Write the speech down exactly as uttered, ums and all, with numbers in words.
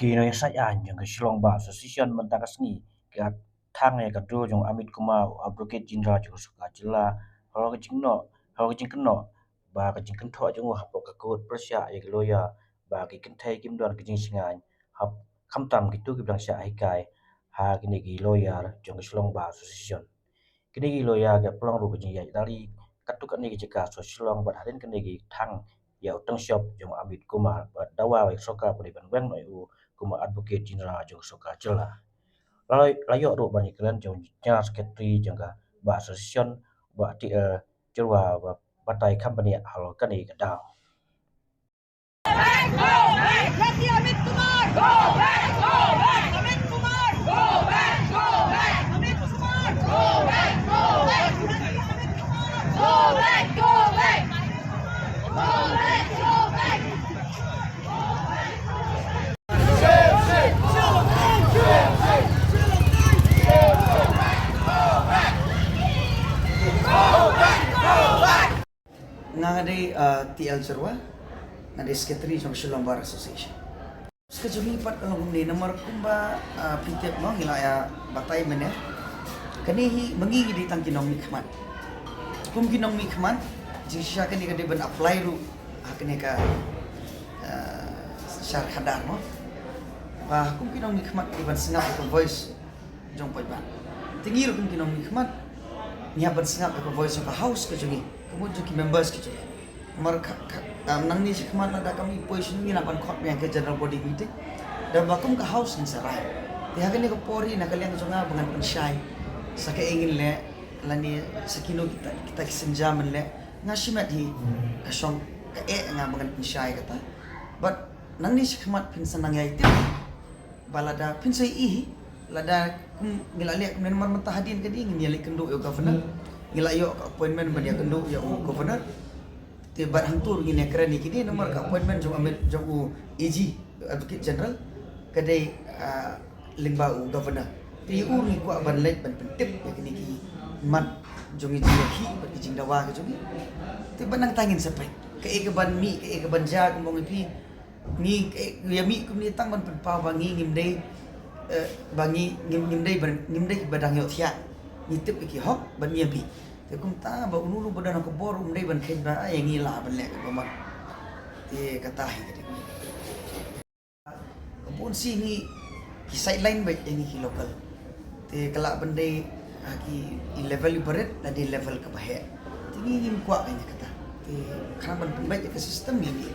Ki nongïasaid aiñ jong ka Shillong Bar Association mynta ka sngi ki la thang ïa ka dur jong u Amit Kumar, u Advocate General jong ka sorkar jylla, halor ka jingkynnoh, halor ka jingkynnoh ba ka jingkynthoh jong u hapoh ka court pyrshah ïa ki lawyer ba ki kynthei kim don ka jingshngaiñ, hap khamtam kito kiba dang shah hikai ha kine ki lawyer jong ka Shillong Bar Association. Kine ki lawyer ki pynlong ruh ka jingïaid rally katto katne ka jaka sha Shillong bad hadien kane ki thang ïa u tyngshop jong u Amit Kumar bad dawa ba ïa ka sorkar ba dei ban weng noh ïa u kum u Advocate General jong ka sorkar jylla. La, la ïoh ruh ban ïakren jong u General Secretary jong ka Bar Association, Bah T L Jyrwa, ba batai kham bniah halor kane ka daw. Nga, nga dei, uh, T L Jyrwa, nga dei secretary jong Shillong Bar Association. Ka jong ngi pat ka long kumne namar kumba, uh, phi tip mo, ngi la ïa batai mynne. Kane hi ma ngi ngi dei tang ki nongmihkhmat. Kum ki nongmihkhmat, jingshisha kane ka dei ban apply ruh ha kane ka, uh, shar khadar mo. Ba kum ki nongmihkhmat ki ban sngap ka voice jong paidbah. Te ngi ruh kum ki nongmihkhmat ngi hap ban sngap ïa ka voice jong ka house ka jong ngi, ka mut jong ki members ka jong ngi. Namar ka, ka, um, nangne shakhmat lada ka mih poi sha ngi, ngi lah ban khot biang ka general body meeting. Da ba kum ka house ngin sa rai. Te ha kane ka por hi na ka liang jong nga ba ngan pynshai sa kaei ngin leh lane sa kino kita, kita ki sienjam ban leh. Nga shimet hi ka shong kaei nga ba ngan pynshai kata. But nangne shakhmat phin sa nang ïai tip. Ba lada phin sa ïohi, lada kum ngi la leh kumne namar mynta hadien ka dei ngin ïa leit kynduh ïa u governor. Ngi la ïoh ka appointment ban ïa kynduh ïa u governor. Te bad hangto ruh ngin ïa kren ïa kine namar ka appointment jong u Amit, jong u A G, Advocate General, ka dei, ah, lyngba u governor. Te ïa u ruh ngi kwah ban leit ban pyntip ïa kine ki mat jong ngi, jingïakhih bad ki jingdawa ka jong ngi. Te bad nangta ngin sa peit kaei kaban mih, kaei kaban jia, kumba ong ïa phi. Ngi, eh, ïa mih kumne tang ban pynpaw ba ngi ngim dei, eh, ba ngi ngim, ngim dei ban, ngim dei kiba dang ïohthiah. Ngi tip ïa ki hok ban ïa mih. Te kumta ba uno uno ba don ha ka bor um dei ban kheiñ ba, ah, ïa ngi lah ban leh kaba mon. Te kata hi ka dei. Ka bun sien ngi ki sideline beit ïa ngi ki local. Te ka lah ban dei ha ki, i level iba rit lane level kaba heh. Te ngi ngim kwah ïa kata. Te khnang ban pynbeit ïa ka system ngi mih.